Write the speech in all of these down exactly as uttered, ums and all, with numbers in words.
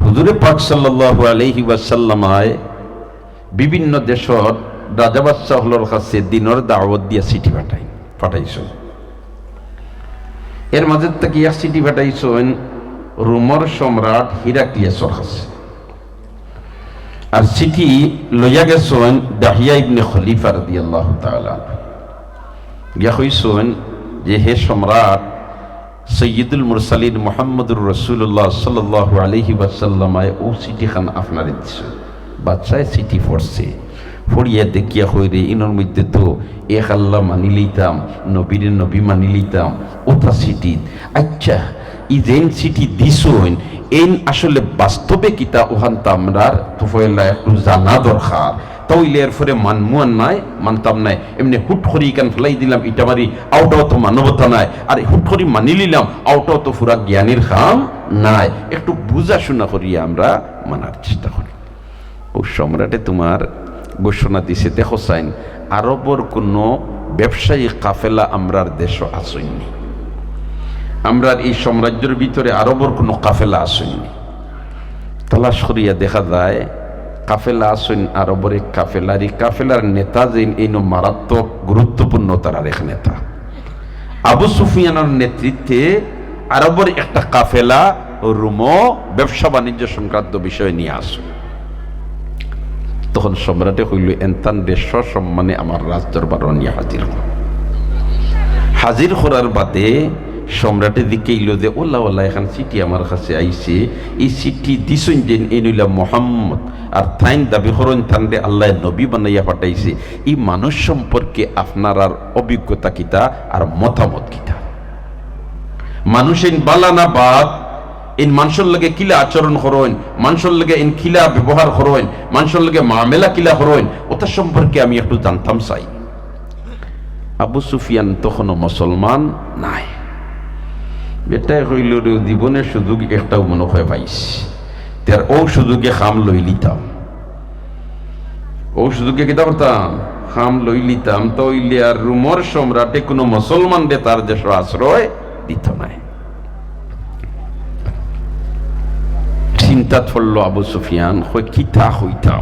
হুজুরে পাক সাল্লাল্লাহু আলাইহি ওয়াসাল্লামায় বিভিন্ন দেশর রাজা বাদশা অকলর কাছে দ্বীনর দাওয়াত দিয়া চিঠি পাঠাই, পাঠাইছইন। এর মাঝে থাকি এক চিঠি পাঠাইছইন রোমর সম্রাট হিরাক্লিয়াসর কাছে। আর চিঠি লইয়া গেছইন দাহিয়া ইবনে খলিফা রাদিয়াল্লাহু তাআলা আনহু। গিয়া কইছইন যে, "হে সম্রাট, সৈয়দুল মুরসালিন মুহাম্মদুর রাসূলুল্লাহ সাল্লাল্লাহু আলাইহি ওয়াসাল্লামায় অউ চিঠিখান আপনারে দিছইন।" বাদশায় চিঠি পড়ছে, পড়িয়া দেখিয়া কইরে, "ইনর মধ্যে তো এক আল্লাহ মানি লইতাম, নবীরে নবী মানি লইতাম, অতা চিঠি। আচ্ছা, ই যেইন চিঠি দিছইন, এইন আসলে বাস্তবে কিতা, অখান তো আমরার তো পয়লা একটু জানা দরকার। তা অইলে এরপরে মানমু আর নায়, মানতাম নায়। এমনে হুট করি ইখান ফালাই দিলাম, ইটা মারি, অউটাও তো মানবতা নায়। আর হুট করি মানি লিলাম, অউটাও তো পুরা জ্ঞানীর কাম নায়। একটু বুঝাশুনা করিয়া আমরা মানার চেষ্টা করি।" অউ সম্রাটে তুমার ঘোষণা দিছে, দেখো চাইন, আরবর কুনু ব্যবসায়ী কাফেলা আমরার দেশো আছইন নি? আমরার ই সাম্রাজ্যর ভিতরে আরবর কুনু কাফেলা আছইন নি? তালাশ করিয়া দেখা যায়, কাফেলা আছইন আরবর এক কাফেলা, আর ই কাফেলার নেতা যেইন, এইন মারাত্মক গুরুত্বপূর্ণ তারার এক নেতা। আবু সুফিয়ানর নেতৃত্বে আরবর একটা কাফেলা রোমো ব্যবসা বাণিজ্য সংক্রান্ত বিষয় নিয়া আছইন। তখন সম্রাটে কইল, "এনতানরে সসম্মানে আমার রাজদরবারো নিয়া হাজির কর।" হাজির করার বাদে সম্রাটে জিকাইল যে, "ওলা, ওলা, এখান চিঠি আমার কাছে আইছে, ই চিঠি দিছইন যেইন, এইন অইলা মোহাম্মদ, আর তাইন দাবি করইন তানরে আল্লায় নবী বানাইয়া পাঠাইছে, ই মানুষ সম্পর্কে আপনারার অভিজ্ঞতা কিতা আর মতামত কিতা? মানুষ এইন বালা না বাদ, এইন মানষর লগে কিলা আচরণ করইন, মানষর লগে এইন কিলা ব্যবহার করইন, মানষর লগে মামেলা কিলা করইন, অতা সম্পর্কে আমি একটু জানতাম চাই।" আবু সুফিয়ান তখনও মুসলমান নায়। বেটায় কইল, "রে, জীবনে সুযোগ একটাউ মনো অয় পাইছি, তে আর অউ সুযোগে কাম লইলিতাম, অউ সুযোগে কিতা করতাম, কাম লইলিতাম, তা অইলে আর রোমর সম্রাটে কুনু মুসলমানরে তার দেশো আশ্রয় দিত নায়।" চিন্তাত পড়ল আবু সুফিয়ান, কয়, "কিতা কইতাম?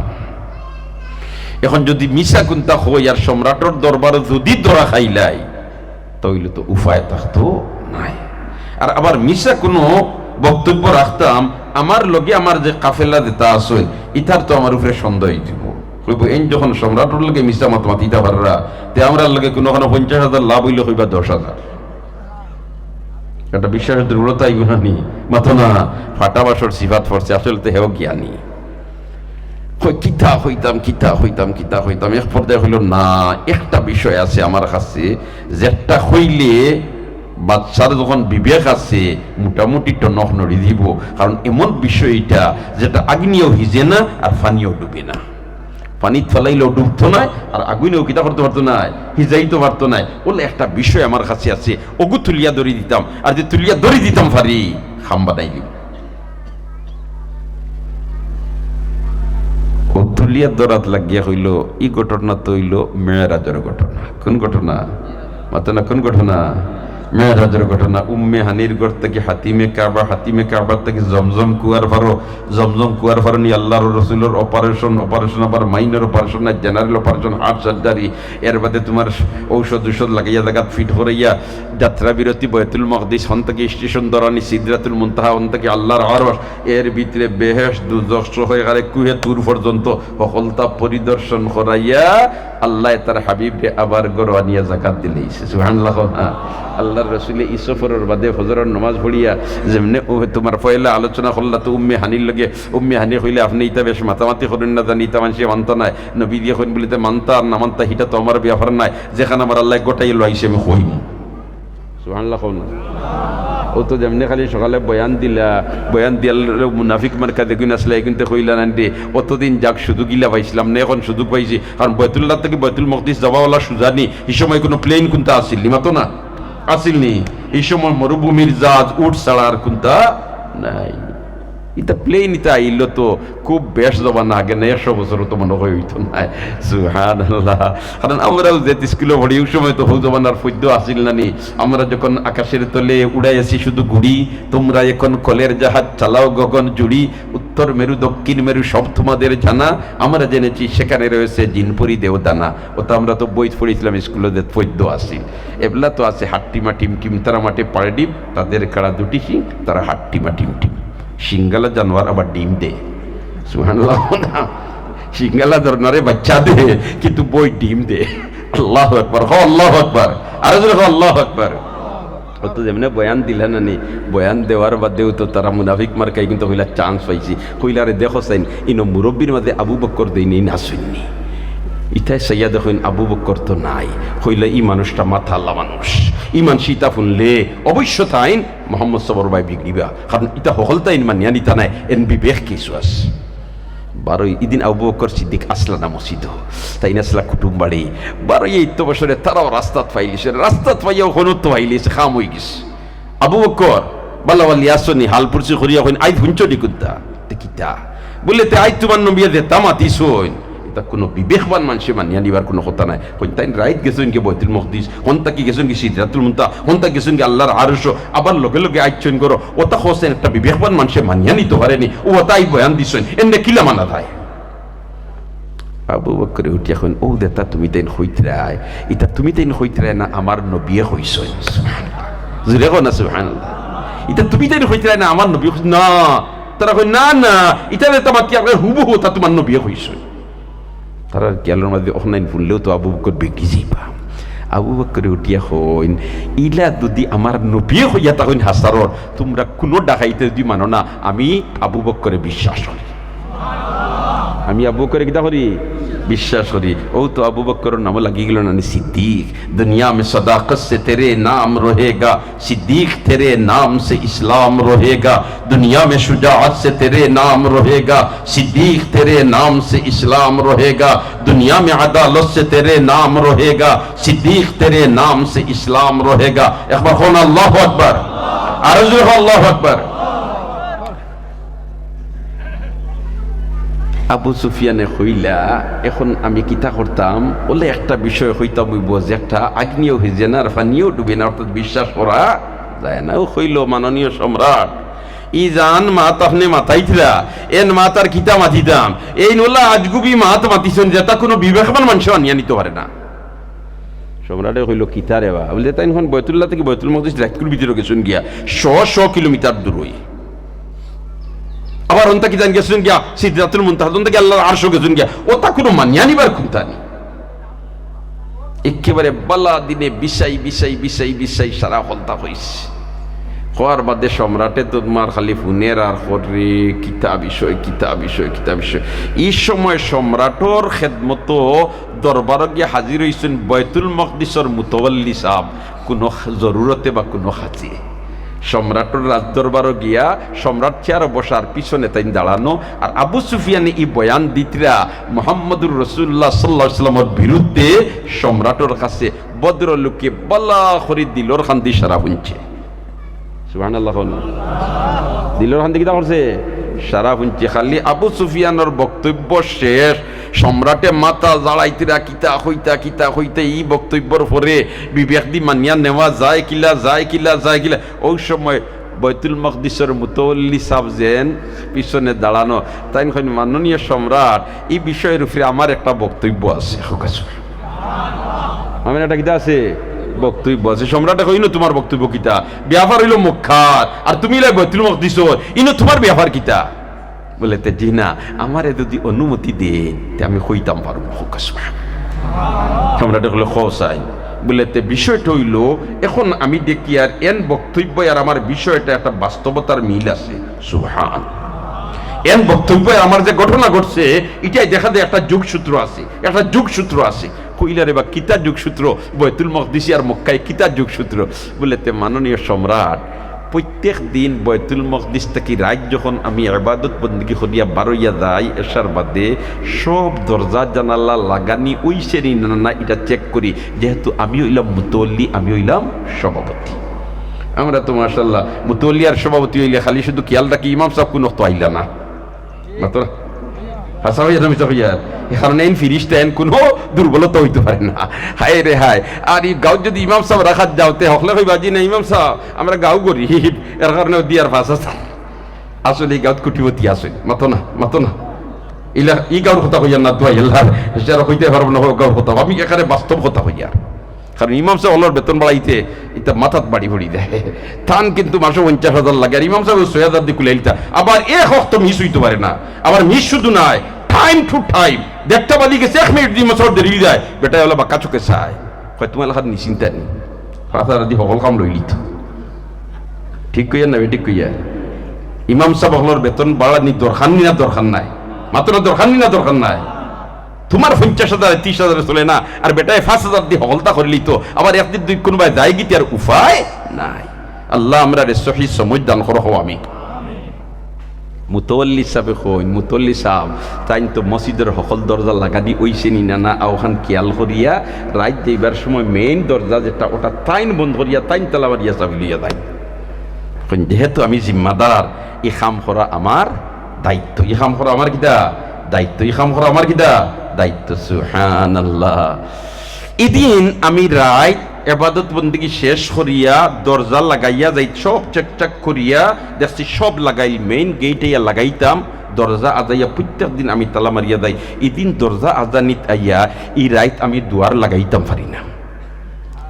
এখন যুদি মিছা কুন্তা কই আর সম্রাটর দরবারো যুদি ধরা খাইলাই, তা অইলে তো উপায় থাকতো নায়। আর আবার মিছা কুনু বক্তব্য রাখতাম, আমার লগে আমার যে কাফেলা যেতা আছইন, ইতার তো আমার উপরে সন্দেহ অইযিবো। কইবো, এইন যখন সম্রাটর লগে মিছা মাত মাতিতা পাররা, তে আমরার লগে কুনুখানো পঞ্চাশ হাজার লাভ অইলে কইবা দশ হাজার।" একটা বিশ্বাসর দুর্বলতা আইবো না নি? মাতো না, ফাটা বাঁশর সিফাত পড়ছে, আসলে তো হেও জ্ঞানী। কয়, "কিতা কইতাম, কিতা কইতাম, কিতা কইতাম?" এক পর্যায়ে কইল, "না, একটা বিষয় আছে আমার কাছে, যেটা কইলে বাদশার যখন বিবেক আছে, মোটামুটি টনক নড়ি দিবো, কারণ এমন বিষয় ইটা, যেটা আগুনেও হিজে না আর পানিও ডুবে না।" পানিত ফালাইলেও ডুবতো নায়, আর আগুনেও কিতা করতো পারতো নায়, হিজাইতো পারতো নায়। অলা একটা বিষয় আমার কাছে আছে, অগু তুলিয়া ধরি দিতাম, আর যুদি তুলিয়া ধরি দিতাম পারি, কাম বানাইলিমু। অউ তুলিয়া ধরাত লাগিয়া কইল, "ই ঘটনা তো অইল মেরাজর ঘটনা।" কুন ঘটনা? মাতো না, কুন ঘটনা? মেরাজর ঘটনা। উম্মে হানির ঘর থাকি হাতিমে কাবা, হাতিমে কাবার থাকি জমজম কুয়ার পারো, জমজম কুয়ার পারো নি আল্লাহর রসুলর operation, operation আবার minor operation, আর general operation, heart surgery। এর বাদে তুমার ঔষধ ঔষধ লাগাইয়া জাগাত fit করাইয়া যাত্রা বিরতি, বায়তুল মকদিস, হন থাকি স্টেশন ধরানি, সিদরাতুল মুনতাহা, হন থাকি আল্লাহর আরশ, এর ভিতরে বেহেশত, দুজখ সহ একেবারে কুহে তুর পর্যন্ত হকলতা পরিদর্শন করাইয়া আল্লায় তার হাবিবরে আবার ঘরো আনিয়া জাগাত দিলাইছে। সুবহানাল্লাহ কও না? আল্লাহর রসুলে ই সফরর বাদে ফজরর নমাজ পড়িয়া যেমনে অউ তুমার পয়লা আলোচনা করলা তো উম্মে হানির লগে, উম্মে হানি কইলে, "আপনে ইতা বেশ মাতামাতি করইন না জানি, ইতা মানষে মানতা নায়।" নবীজিয়ে কইন বুলে, "তে মানতা আর না মানতা, হিটা তো আমার ব্যাপার নায়, যেখান আমার আল্লায় ঘটাইয়া লইছে আমি কইমু।" সুবহানাল্লাহ কও না? অউ তো যেমনে খালি সকালে বয়ান দিলা, বয়ান দিয়ার মুনাফিক মার্কা যেগুইন আছলা, এগুইনতে কইলা নানি রে, "অতদিন যাক সুযোগ ইলা পাইছলাম না, এখন সুযোগ পাইছি।" কারণ বায়তুল্লাহ থাকি বায়তুল মকদিস যাওয়াওয়ালা সুজা নি, ই সময় কুনু plane কুন্তা আছিল নি, মাতো না? আছিল নি? ই সময় মরুভূমির জাহাজ, উট ছাড়া আর কুন্তা নাই। ইতা plane ইতা আইলো তো খুব বেশ জমানা আগে না, একশো বছরও তো মনো অয় অইতো নায়। সুবহানাল্লাহ। কারণ আমরাও যে স্কুলো পড়ি, অউ সময় তো হউ জমানার পদ্য আছিল না নি? আমরা যখন আকাশের তলে উড়াইয়াছি শুধু গুড়ি, তোমরা এখন কলের জাহাজ চালাও গগন জুড়ি, উত্তর উত্তর মেরু, দক্ষিণ মেরু সব তোমাদের জানা, আমরা জেনেছি সেখানে রয়েছে জিনপুরি দেওদানা। ওটা আমরা তো বইত পড়ছিলাম স্কুলো, যে পদ্য আছিল। এবলা তো আছে হাট্টিমা টিমটিম, তারা মাঠে পাড়ে ডিম, তাদের কাড়া দুটি শিং, তারা হাট্টিমা টিমটিম। সিঙ্গালা জানোয়ার আবার ডিম দে। সুবহানাল্লাহ না? সিঙ্গালা ধরনারে বাচ্চা দে, কিন্তু বই ডিম দে। আল্লাহু আকবার, হ আল্লাহু আকবার। আরো জোরে হ আল্লাহু আকবার। ও তো যেমনে বয়ান দিলা না নি, বয়ান দেওয়ার বাদেও তো তারা মুনাফিক মার্কায় কিন্তু কইলা chance পাইছি। কইলা, "রে দেখো চাইন, ইনো মুরব্বির মাঝে আবু বক্কর দেইনি না শুননি।" ইতায় চাইয়া দেখইন আবু বক্কর তো নাই। কইলা, "ই মানুষটা মাথাআলা মানুষ, ই মানষে ইতা হুনলে অবশ্য তাইন মোহাম্মদ সাবর বায় বিগড়িবা, কারণ ইতা হকলতাইন মানিয়া নিতা নায়, এন বিবেক কিছু আছে।" বারোই ইদিন আবু বক্কর সিদ্দিক আছলা না মসজিদো, তাইন আছলা কুটুম বাড়ি। বারোই ইত্ত বছরে তারাও রাস্তাত পাইলিছে, রাস্তাত পাইয়াও হনুত পাইলিছে, কাম অইগেছে। আবু বক্কর, বালা বালি আছো নি, হাল পুরসি করিয়া কইন, "আইজ হুনছো নি কুন্তা?" তে কিতা? বুলে, "তে আইজ তুমার নবিয়ে যেতা মাতিছইন, ইতা কুনু বিবেকবান মানষে মানিয়া নিবার কুনু কথা নায়।" কইন, "তাইন রাইত গেছইন গি বাইতুল মকদিস, হন থাকি গেছইন গি সিদরাতুল মুনতাহা, হন থাকি গেছইন গি আল্লার আরশো, আবার লগে লগে আইছইন করো, ওতা কছইন একটা বিবেকবান মানষে মানিয়া নিতো পারে নি, ও ওতা আইজ বয়ান দিছইন, এমনে কিলা মানা যায়?" আবু বক্করে উঠিয়া কইন, "ও যেতা তুমি তাইন কইতরায়, ইতা তুমি তাইন কইতরায় না আমার নবিয়ে কইছইন?" জোরে কও না সুবহানাল্লাহ। "ইতা তুমি তাইন কইতরায় না আমার নবিয়ে কইছইন?" না, তারা কইন, "না, না, ইতা যেতা মাতিয়া কয় হুবহু ওতা তুমার নবিয়ে কইছইন।" তারার খিয়ালর মাঝে অখনাইন হুনলেও তো আবু বক্কর বিগড়ি যাইবা। আবু বক্করে উঠিয়া কইন, "ইলা যুদি আমার নবিয়ে কইয়া থাকইন হাছারর, তুমরা কুনু ডাকাইতে যুদি মানো না, আমি আবু বক্করে বিশ্বাস করি।" আমি আবু বক্করে কিতা করি? বিশ্বাস করি। ও তো আবু বক্করর নামও লাগি গেল না নি সিদ্দিক। দুনিয়া মে সদাকত সে তেরে নাম রোহেগা, সিদ্দিক তেরে নাম সে ইসলাম রোহেগা। দুনিয়া মে শুজাআত সে তেরে নাম রোহেগা, সিদ্দিক তেরে নাম সে ইসলাম রোহেগা। দুনিয়া মে আদালত সে তেরে নাম রোহেগা, সিদ্দিক তেরে নাম সে ইসলাম রোহেগা। একবার কও না আল্লাহু আকবার। আরো জোরে কও আল্লাহু আকবার। আবু সুফিয়ানে কইলা, "এখন আমি কিতা করতাম? অইলে একটা বিষয় কইতাম অইবো যে একটা আগ্নেয় ভিজে না আর পানিও ডুবে না, অর্থাৎ বিশ্বাস করা যায় না।" ও কইল, "মাননীয় সম্রাট, ই জান মাত আপনে মাতাইতরা, এন মাত আর কিতা মাতিতাম? এইন অলা আজগুবি মাত মাতিছইন যেতা কুনু বিবেকবান মানষে মানিয়া নিতো পারে না।" সম্রাটে কইল, "কিতা রে বা?" বুলে, "তাইন অখন বয়তুল্লাহ থাকি বয়তুল মকদিস রাইতকুর ভিতরে গেছইন গিয়া, শ শ কিলোমিটার দূরই। আবার হন থাকি তাইন গেছইন গিয়া সিদরাতুল মুনতাহা, হন থাকি আল্লার আরশো গেছইন গিয়া, ওতা কুনু মানিয়া নিবার কুন্তা নি?" একেবারে বালা দিনে বিছাই, বিছাই, বিছাই, বিছাই সারা হকলতা কইছে। কওয়ার বাদে সম্রাটে তো তুমার খালি হুনের আর কর রে, কিতা বিষয়, কিতা বিষয়, কিতা বিষয়। ই সময় সম্রাটর খেদমতো দরবারো গিয়া হাজির অইছইন বয়তুল মকদিসর মুতওয়াল্লি সাব, কুনু জরুরতে বা কুনু কাজে। সম্রাটর রাজদরবারো গিয়া সম্রাট চেয়ারো বসার পিছনে তাইন দাঁড়ানো, আর আবু সুফিয়ানে ই বয়ান দিতরা মুহাম্মদুর রাসূলুল্লাহ সাল্লাল্লাহু আলাইহি ওয়াসাল্লামর বিরুদ্ধে সম্রাটর কাছে ভদ্রলোকে বালা করি দিলর কান্দি সারা হুনছে। সুবহানাল্লাহ কও না। দিলর কান্দি কিতা করছে? সারা হুনছে। খালি আবু সুফিয়ানর বক্তব্য শেষ, সম্রাটে মাথা ঝাড়াইতরা কিতা কইতা, কিতা কইতা, ই বক্তব্যর পরে বিবেক দি মানিয়া নেওয়া যায় কিলা, যায় কিলা, যায় কিলা। অউ সময় বয়তুল মকদিসর মুতওয়াল্লি সাব যেন পিছনে দাঁড়ানো, তাইন কইন, "মাননীয় সম্রাট, ই বিষয়র উপরে আমার একটা বক্তব্য আছে।" কউক্কা। আমার একটা কিতা আছে? বক্তব্য আছে। সম্রাটে কইন, "ইনো তুমার বক্তব্য কিতা? ব্যাপার অইলো মক্কার, আর তুমি ইলা বয়তুল মকদিসর, ইনো তুমার ব্যাপার কিতা?" বুলে, "তে জি না, আমারে যুদি অনুমতি দেইন, তে আমি কইতাম পারমু।" কউক্কা সুবহান। সম্রাটে কইল, "কও চাই।" বুলে, "তে বিষয়টা অইলো, এখন আমি দেখিয়ার এন বক্তব্য আর আমার বিষয়টা একটা বাস্তবতার মিল আছে।" সুবহান। এন বক্তব্য আর আমার যে ঘটনা ঘটছে, ইটায় দেখা যায় একটা যোগসূত্র আছে, একটা যোগসূত্র আছে। কইলা, "রে বা, কিতা যোগসূত্র? বয়তুল মকদিসি আর মক্কায় কিতা যোগসূত্র?" বুলে, "তে মাননীয় সম্রাট, প্রত্যেক দিন বয়তুল মকদিস থাকি রাইত যখন আমি ইবাদত বন্দেগি করিয়া বারইয়া যাই, এশার বাদে সব দরজা জানালা লাগানি অইছে নি না, না, ইটা check করি, যেহেতু আমি অইলাম মুতওয়াল্লি, আমি অইলাম সভাপতি।" আমরা তো মাশাআল্লাহ মুতওয়াল্লি আর সভাপতি অইলে খালি শুধু খিয়াল রাখি ইমাম সাব কুন অক্ত আইলা না। মাতরা? হাছা কইয়ার না মিছা কইয়ার? এ কারণে এইন ফিরিস্তা, এইন কুনু দুর্বলতা অইতো পারে না। হায় রে হায়। আর ই গাঁওত যুদি ইমাম সাব রাখাত যাও, তে হকলে কইবা, "জি না ইমাম সাব, আমরা গাঁও গরিব, এর কারণে দিয়ার ফাঁসা স্যার।" আসলে ই গাঁওত কোটিপতি আছে, মাতো না, মাতো না। ইলা, ই গাঁওর কথা কইয়ার না, দোয়াই আল্লাহর, যারা কইতে পারবো না, ও গাঁওর কথা, আমি এখানে বাস্তব কথা কইয়ার। কারণ ইমাম সাব অকলর বেতন বাড়াইতে ইতা মাথাত বাড়ি পড়ি যায়। তান কিন্তু মাসো পঞ্চাশ হাজার লাগে, আর ইমাম সাব ছয় হাজার দি কুলাইলিতা। আবার এক অক্ত মিস অইতো পারে না, আবার মিস শুধু নায়, time to time। দেড়টা বাজি গেছে, এক মিনিট দুই বছর দেরি অই যায়, বেটায় অলা বাক্কা চোখে চায়, কয়, "তুমার লাখান নিশ্চিন্তা নি, পাঁচ হাজার দি হকল কাম লইলিতো।" ঠিক কইয়ার না, বেঠিক কইয়ার? ইমাম সাব অকলর বেতন বাড়ানি দরকার নি না দরকার নাই? মাতো না, দরকার নি না দরকার নাই? তুমার পঞ্চাশ হাজার, ত্রিশ হাজার চলে না, আর বেটায় পাঁচ হাজার দি হকলতা করিলিতো, আবার একদিন দুই কুনবায় যায়গি তে আর উপায় নাই। আল্লাহ আমরারে সহি সমঝ দান করো, কও আমিন। মুতওয়াল্লি সাবে কইন, মুতওয়াল্লি সাব, তাইন তো মসজিদর হকল দরজা লাগানি অইছে নি না, না, অখান খিয়াল করিয়া রাইত যাইবার সময় মেইন দরজা যেটা, ওটা তাইন বন্ধ করিয়া তাইন তালা মারিয়া চাবি লইয়া যাইন। কইন, "যেহেতু আমি জিম্মাদার, ই কাম করা আমার দায়িত্ব, ই কাম করা আমার কিতা? দায়িত্ব, ই কাম করা আমার কিতা? দায়িত্ব।" সুবহানাল্লাহ। ইদিন আমি রাইত এবাদত বন্দেগি শেষ করিয়া দরজা লাগাইয়া যাই, সব চেকচাক করিয়া দেখছি সব লাগাইল, মেইন গেইট আইয়া লাগাইতাম, দরজা আজাইয়া প্রত্যেক দিন আমি তালা মারিয়া যাই। ইদিন দরজা আজানিত আইয়া ই রাইত আমি দুয়ার লাগাইতাম পারি না।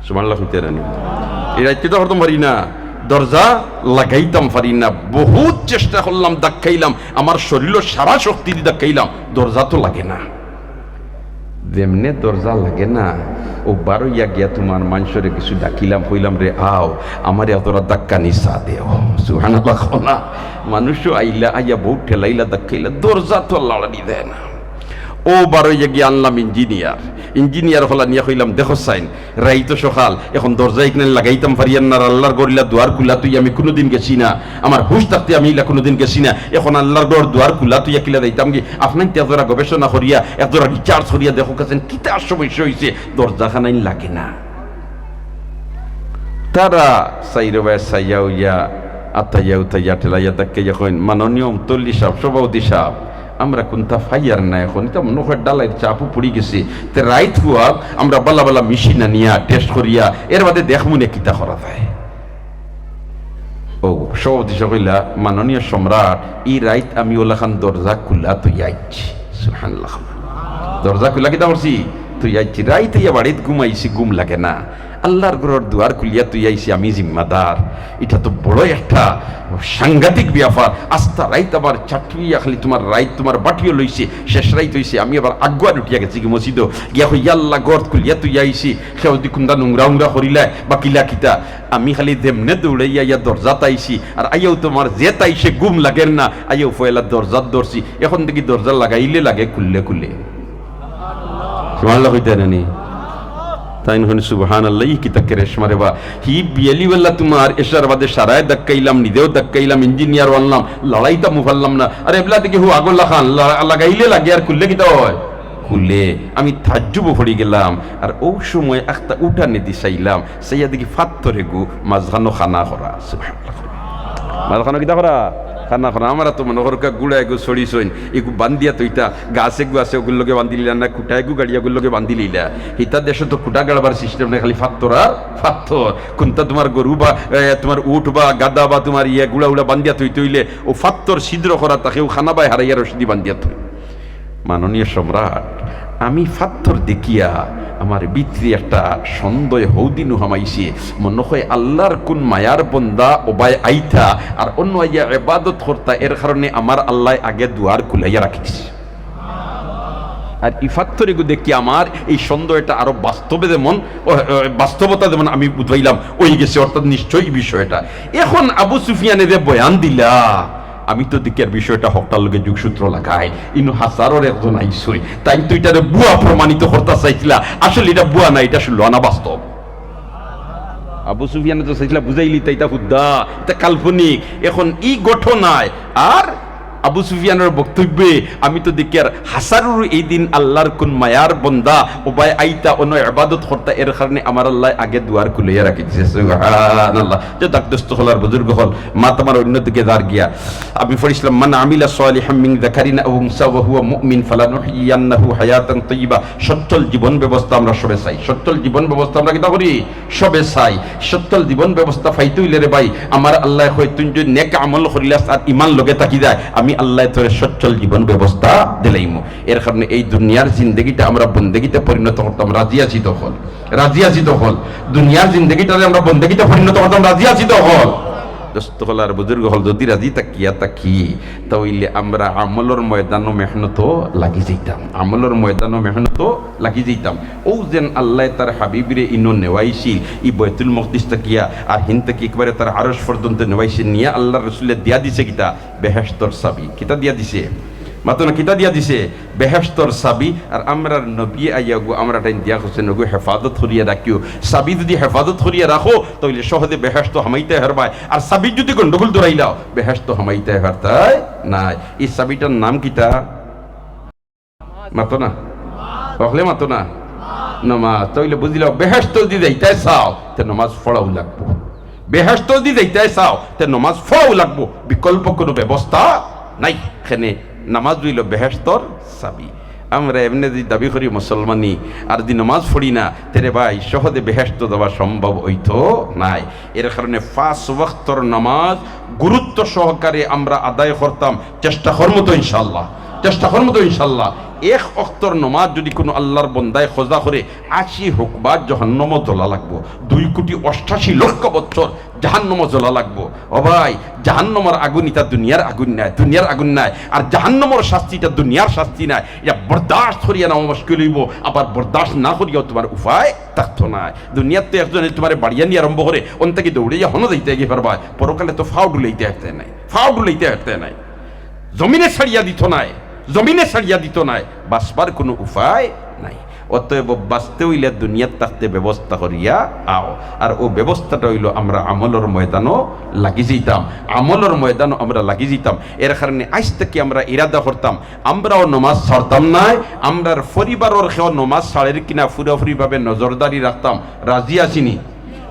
সুবহানাল্লাহ কইতা নানি? ই রাইত কিতা করতাম পারি না, দরজা লাগাইতাম পারি না। বহুত চেষ্টা করলাম, ধাক্কাইলাম, আমার শরীরর সারা শক্তি দি ধাক্কাইলাম, দরজা তো লাগে না। যেমনে দরজা লাগে না, ও বারইয়া গিয়া তুমার মানষরে কিছু ডাকিলাম, কইলাম, "রে আও, আমারে এতটা ধাক্কা নি চা দেও।" সুবহানাল্লাহ কও না। মানুষও আইলা, আইয়া বউত ঠেলাইলা, ধাক্কাইলা, দরজা তো আর লাড়ানি দেয় না। ও বারইয়া গিয়া আনলাম ইঞ্জিনিয়ার, ইঞ্জিনিয়ার অকল আনিয়া কইলাম, "দেখো চাইন, রাইত তো সকাল, এখন দরজা ইখান লাগাইতাম পারিয়ার না, আল্লার ঘর ইলা দুয়ার খুলা থইয়া আমি কুনুদিন গেছি না, আমার হুশ থাকতে আমি ইলা কুনুদিন গেছি না, এখন আল্লার ঘর দুয়ার খুলা থইয়া কিলা যাইতামগি? আপনাইন্তে একজরা গবেষণা করিয়া, একজরা research করিয়া দেখউক্কা চাইন, কিতা সমস্যা অইছে, দরজাখানাইন লাগে না।" তারা চাইরোবায় চাইয়া অইয়া, আতাইয়া উতাইয়া ঠেলাইয়া ধাক্কাইয়া কইন, "মাননীয় মুতল্লি সাব, সভাপতি সাব, আমরা কুন্তা পাইয়ার না এখন, ইতা মনো কয় ডালাইর চাপও পড়ি গেছে, তে রাইত হুয়াক আমরা বালা বালা মেশিন আনিয়া test করিয়া এর বাদে দেখমুনে কিতা করা যায়।" ও সভাপতি সাব কইলা, "মাননীয় সম্রাট, ই রাইত আমি অলাখান দরজা খুলা থইয়া আইছি।" সুবহানাল্লাহ। দরজা খুলা কিতা করছি? থইয়া আইছি। রাইত আইয়া বাড়িত ঘুমাইছি, ঘুম লাগে না। আল্লার ঘরর দুয়ার খুলিয়া থইয়া আইছি, আমি জিম্মাদার। ইটা তো বড় একটা সাংঘাতিক ব্যাপার। আস্তা রাইত আবার চাটুইয়া খালি তুমার রাইত, তুমার বাটিও লইছে, শেষ রাইত অইছে, আমি আবার আগুয়ার উঠিয়া গেছিগি মসজিদো, গিয়া কই, "ইয়া আল্লা, ঘর খুলিয়া থইয়া আইছি, কেউ দি কুন্দা নোংরা উংরা করিলায় বা কিলা কিতা।" আমি খালি যেমনে দৌড়াইয়া আইয়া দরজাত আইছি, আর আইয়াও তুমার যে তাই সে ঘুম লাগের না, আইয়াও পয়লা দরজাত ধরছি। এখন দেখি দরজা লাগাইলে লাগে, খুললে খুলে। সুবহানাল্লাহ কইতা নানি? তাইন কইন, "সুবহানাল্লাহ, ই কিতা কেরেশ মারে বা? হি বিয়ালি বেলা তুমার এশার বাদে সারায় ধাক্কাইলাম, নিজেও ধাক্কাইলাম, ইঞ্জিনিয়ারও আনলাম, লাড়াইতামও পারলাম না। আর এবলা দেখি হু আগর লাখান লা-, লাগাইলে লাগে আর খুললে কিতা অয়?" খুলে। আমি তাজ্জুবো পড়ি গেলাম। আর অউ সময় একটা উঠানেদি চাইলাম, চাইয়া দেখি ফাত্তর এগু মাঝখানো খানা করা। সুবহানাল্লাহ। মাঝখানো কিতা করা? খানা করা। আমরা তো মনো করউক্কা গুড়া এগু ছড়ি ছইন, এগু বান্ধিয়া থইতা, গাছ এগু আছে, অগুর লগে বান্ধিলিলা না, খুটা এগু গাড়িয়া অগুর লগে বান্ধিলিলা। হিতা দেশো তো খুটা গাড়বার system নাই, খালি ফাত্তর আর ফাত্তর। কুন্তা তুমার গরু বা, এ, তুমার উট বা গাধা বা তুমার ইয়ে গুড়া উড়া বান্ধিয়া থইতে অইলে অউ ফাত্তর ছিদ্র করা থাকে, অউ খানা বায় হারাইয়া রশিদি বান্ধিয়া থই। মাননীয় সম্রাট, আমি ফাত্তর দেখিয়া আমার ভিতরে একটা সন্দেহ হউদিনু হামাইছে, মনো কয় আল্লার কুন মায়ার বন্দা অবায় আইতা আর অনো আইয়া এবাদত করতা, এর কারণে আমার আল্লায় আগে দুয়ার খুলাইয়া রাখি দিছে। আর ই ফাত্তর এগু দেখিয়া আমার এই সন্দেহটা আরো বাস্তবে যেমন, ও, ও, বাস্তবতা যেমন আমি বুঝাইলাম, অই গেছে, অর্থাৎ নিশ্চয় ই বিষয়টা। এখন আবু সুফিয়ানে যে বয়ান দিলা, আমি তো দেখিয়ার বিষয়টা হকটার লগে যোগসূত্র লাগাই, ইনো হাজারর একজন আইছই, তাইন তো ইটারে ভুয়া প্রমাণিত করতা চাইছিলা, আসলে ইটা ভুয়া না, ইটা শুনলো না বাস্তব। আবু সুফিয়ানে তো চাইছিলা বুঝাইলিতা ইটা হুদ্দা, ইটা কাল্পনিক। এখন ই ঘটনায় আর আবু সুফিয়ানর বক্তব্যে আমি তো দেখিয়ার হাসারুর এই দিন আল্লাহর কুন মায়ার বন্দা, ও ভাই আইতা অনো ইবাদত করতা, এর কারণে আমার আল্লাহ আগে দুয়ার খুলিয়া রাখি দিছে। সুবহানাল্লাহ। যে ডাক দোস্ত হলার বুজুর্গ হল, মাত আমার অন্যদিকে দার গিয়া। আমি পড়ছিলাম, "মান আমিলা সালিহাম মিন যাকারিন আও উনসা ওয়া হুয়া মুমিন ফালানুহইয়ান্নাহু হায়াতান তাইয়্যিবা।" সচ্ছল জীবন ব্যবস্থা আমরা সবে চাই। সচ্ছল জীবন ব্যবস্থা আমরা কিতা করি? সবে চাই। সচ্ছল জীবন ব্যবস্থা পাইতে অইলে রে ভাই, আমার আল্লাহ কয়, "তুই যদি নেক আমল করিলাস আর ইমান লগে থাকি যায়, আমি আল্লাহ তোরে সচ্ছল জীবন ব্যবস্থা দিলাইমু।" এর কারণে এই দুনিয়ার জিন্দেগিটা আমরা বন্দেগিতে পরিণত করতাম। রাজি আছি তখন? রাজি আছি তখন? দুনিয়ার জিন্দেগিটারে আমরা বন্দেগিতে পরিণত করতাম। রাজি আছি তখন? দোস্ত হল আর বুজুর্গ হল, যদি রাজি থাকিয়া থাকি, তা অইলে আমরা আমলর ময়দানো মেহনতো লাগি যাইতাম, আমলর ময়দানো মেহনতো লাগি যাইতাম। ও যেন আল্লাহ তার হাবিবরে ইনো নেওয়াইছিল, ই বয়তুল মকদিস থাকিয়া, আর হিন থাকি একবারে তার আরশ পর্যন্ত নেওয়াইছিল, নিয়া আল্লাহর রসুলে দিয়া দিছে কিতা? বেহেশতর চাবি। কিতা দিয়া দিছে? মাতো না, কিতা দিয়া দিছে? বেহেশতর চাবি। আর আমরার নবী আইয়া গো, আমরা টাইম দিয়া হোসেন গো, হেফাজত করিয়া রাখিও। চাবি যদি হেফাজত করিয়া রাখো, তাইলে সহজে বেহেশত হামাইতে হারবায়। আর চাবি যদি গন্ডগোল ধরাইলাও, বেহেশত হামাইতে হারতায় নায়। এই চাবিটার নাম কিতা? মাতো না, হকলে মাতো না। নমাজ। তাইলে বুঝিলাও, বেহেশত যদি যাইতায় চাও, তে নমাজ পড়াও লাগবো। বেহেশত যদি যাইতায় চাও, তে নমাজ পড়াও লাগবো, বিকল্প কোনো ব্যবস্থা নাই। এখানে নামাজ অইলো বেহেশতর চাবি। আমরা এমনে যদি দাবি করি মুসলমানি, আর যদি নমাজ পড়ি না, তে রে ভাই, সহজে বেহেশত যাওয়া সম্ভব অইতো নায়। এর কারণে পাঁচ ওয়াক্তর নামাজ গুরুত্ব সহকারে আমরা আদায় করতাম, চেষ্টা করমু তো ইনশাল্লাহ, চেষ্টা করমু তো ইনশাল্লাহ। এক ওয়াক্তর নামাজ যদি কোনো আল্লাহর বন্দায় কাজা করে, আশি হুকবা জাহান্নামো জ্বলা লাগবো, দুই কোটি অষ্টাশি লক্ষ বছর জাহান্নামো জ্বলা লাগবো। ও ভাই, জাহান্নামর আগুন ইটা দুনিয়ার আগুন নায়, দুনিয়ার আগুন নায়। আর জাহান্নামর শাস্তি ইটা দুনিয়ার শাস্তি নায়, ইটা বরদাস্ত করিয়া নেওয়া মুশকিল অইবো, আবার বরদাস্ত না করিয়াও তুমার উপায় থাকতো নায়। দুনিয়াত তো একজনে তুমারে বাড়িয়া নিয়া আরম্ভ করে, অন থাকি দৌড়াইয়া হনো যাইতে গিয়া পারবায়, পরকালে তো ফাও ডুলাইতে হারতে নায়, ফাও ডুলাইতে হারতে নায়। জমিনে ছাড়িয়া দিতো নায়, জমিনে ছাড়িয়া দিতো নায়, বাঁচবার কোনো উপায় নাই। অতএব বাঁচতে অইলে দুনিয়াত থাকতে ব্যবস্থা করিয়া আও। আর অউ ব্যবস্থাটা অইলো আমরা আমলর ময়দানো লাগি যাইতাম, আমলর ময়দানো আমরা লাগি যাইতাম। এর কারণে আইজ থাকি আমরা ইরাদা করতাম, আমরাও নমাজ ছাড়তাম নায়, আমরার পরিবারর কেউ নমাজ ছাড়ের কিনা পুরাপুরিভাবে নজরদারি রাখতাম। রাজি আছি নি?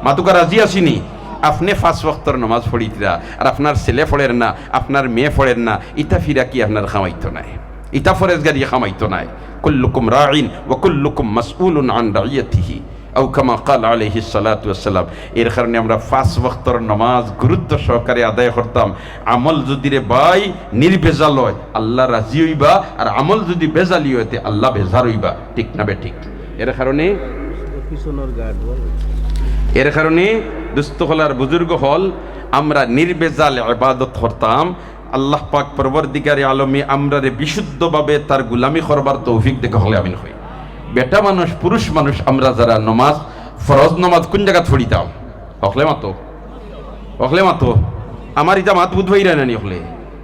মাতুক্কা, রাজি আছি নি? আপনে পাঁচ ওয়াক্তর নমাজ পড়িতরা, আর আপনার ছেলে পড়ের না, আপনার মেয়ে পড়ের না, ইতা ফিরা কি আপনার কামাইতো নায়? ইতা ফরেজগারি কামাইতো নায়। কুল্লুকুম রাইন ওয়া কুল্লুকুম মাসউলুন আন রাইয়াতিহি, আও কামা ক্বালা আলাইহিস সালাতু ওয়াস সালাম। এর কারণে আমরা পাঁচ ওয়াক্তর নমাজ গুরুত্ব সহকারে আদায় করতাম। আমল যদি রে ভাই নির্ভেজাল অয়, আল্লাহ রাজি অইবা, আর আমল যদি ভেজালি অয়, তে আল্লাহ বেজার অইবা। ঠিক না বেঠিক? এর কারণে, এর কারণে দোস্ত হল আর বুজুর্গ হল, আমরা নির্ভেজাল ইবাদত করতাম। আল্লাহ পাক পরওয়ারদিগারে আলমে আমরারে বিশুদ্ধভাবে তার গুলামি করবার তৌফিক দেউক্কা, হকলে আমিন কই। বেটা মানুষ, পুরুষ মানুষ, আমরা যারা নমাজ, ফরজ নমাজ কুন জাগাত পড়িতাম? হকলে মাতো, হকলে মাতো। আমার ইতা মাত বুঝ পাইরা না নি হকলে?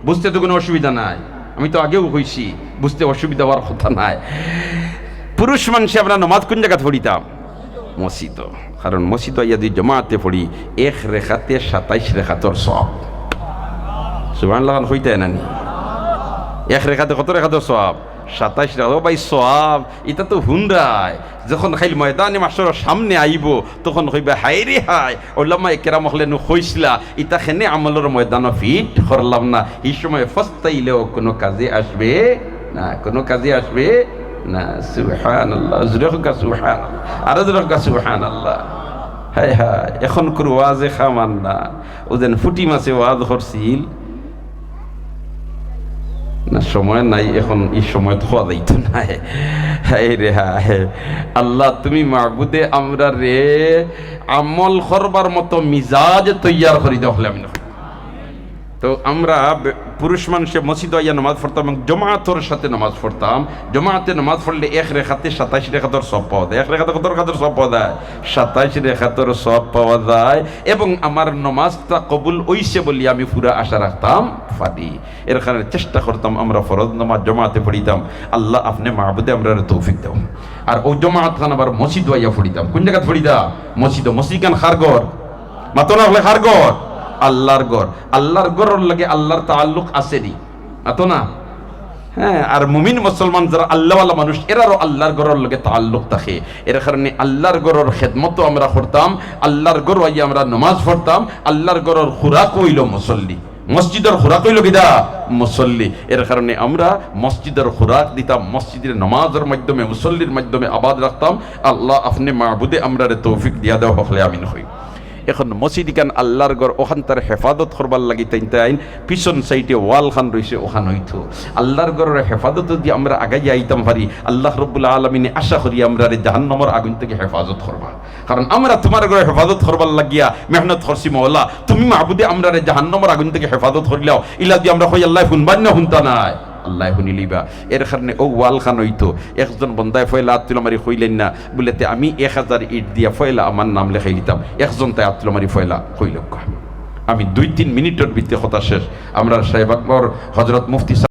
বুঝতে তো কোনো অসুবিধা নাই, আমি তো আগেও কইছি, বুঝতে অসুবিধা অওয়ার কথা নাই। পুরুষ মানষে আমরা নমাজ কুন জাগাত পড়িতাম? মসজিদো। কারণ মসজিদো আইয়া যদি জমাতে পড়ি, এক রেকাতে সাতাইশ রেকাতর সওয়াব। সুবহানাল্লাহ খান কইতায় না নি? এক রেকাতে কত রেকাতর সওয়াব? সাতাইশ রেকাত। ও ভাই, সওয়াব, ইতা তো হুনরায়। যখন খাইল ময়দানে মাশরর সামনে আইবো, তখন কইবা, "হায় রে হায়, ওলামায়ে কেরাম অকলে নু কইছলা, ইতা কেনে আমলর ময়দানো ফিট করলাম না।" হি সময় পস্তাইলেও কোনো কাজে আসবে না, কোনো কাজে আসবে না। সুবহানাল্লাহ, জোরে কউক্কা সুবহানাল্লাহ, আরো জোরে কউক্কা সুবহানাল্লাহ। হায় হায়, অখনকুর ওয়াজে খামার না, অউ যেন ফুটি মাছে ওয়াজ করছিল, না, সময় নাই, অখন ই সময়ত কওয়া যাইতো নায়। হায় রে হায়। আল্লাহ, তুমি মাবুদে আমরারে আমল করবার মতো মিজাজ তৈয়ার করি দেও, হকলে আমিন। তো আমরা বে-, পুরুষ মানষে মসজিদো আইয়া নমাজ পড়তাম এবং জমাতর সাথে নমাজ পড়তাম। জমাতে নমাজ পড়লে এক রেকাতে সাতাইশ রেকাতর সওয়াব পাওয়া যায়। এক রেকাতে কত রেকাতর সওয়াব পাওয়া যায়? সাতাইশ রেকাতর সওয়াব পাওয়া যায়। এবং আমার নমাজটা কবুল অইছে বলি আমি পুরা আশা রাখতাম পারি। এর কারণে চেষ্টা করতাম আমরা ফরজ নমাজ জমাতে পড়িতাম। আল্লাহ, আপনে মাবুদে আমরারে তৌফিক দেও। আর অউ জমাত খান আবার মসজিদো আইয়া পড়িতাম। কুন জাগাত পড়িতাম? মসজিদো। মসজিদ খান কার ঘর? মাতো না, হকলে কার ঘর? আল্লাহর ঘর। আল্লাহর ঘরর লগে আল্লাহর তাআল্লুক আছে নি? আতো না? হ্যাঁ, আর মুমিন মুসলমান যারা আল্লাহওয়ালা মানুষ, এরারও আল্লাহর ঘরর লগে তাল্লুক থাকে। এর কারণে আল্লাহর ঘরর খেদমতও আমরা করতাম, আল্লাহর ঘরো আইয়া আমরা নমাজ পড়তাম। আল্লাহর ঘরর খুরাক অইলো মুসল্লি, মসজিদর খুরাক অইলো কিতা? মুসল্লি। এর কারণে আমরা মসজিদর খুরাক দিতাম, মসজিদর নমাজর মাধ্যমে, মুসল্লির মাধ্যমে আবাদ রাখতাম। আল্লাহ আপনে মাবুদে আমরারে তৌফিক দিয়া দেও, হকলে আমিন কই। এখন মসজিদ ইখান আল্লাহর ঘর, ওখান তার হেফাজত করবার লাগি তাইন তাইন পিছন সাইডে ওয়াল খান রইছে, ওখান অইতো। আল্লাহর ঘরর হেফাজত যদি আমরা আগাইয়া আইতাম পারি, আল্লাহ রব্বুল আলামিনে আশা করি আমরারে জাহান্নামর আগুন থাকি হেফাজত করবা। কারণ আমরা তুমার ঘরর হেফাজত করবার লাগিয়া মেহনত করছি মওলা, তুমি মাবুদে আমরারে জাহান্নামর আগুন থাকি হেফাজত করিলাও। ইলা দি আমরা কই আল্লায় হুনবা না হুনতা নায়? আল্লায় হুনিলিবা। এর কারণে অউ ওয়াল খান অইতো। একজন বন্দায় পয়লা আত তুলা মারি কইলেন না, বুলে, "তে আমি এক হাজার ইট দিয়া পয়লা আমার নাম লেখাই দিতাম।" একজন তাই আত তুলা মারি পয়লা কইলউক্কা। আমি দুই তিন মিনিটর ভিতরে কথা শেষ। আমরার সাহেব আকবর হজরত মুফতি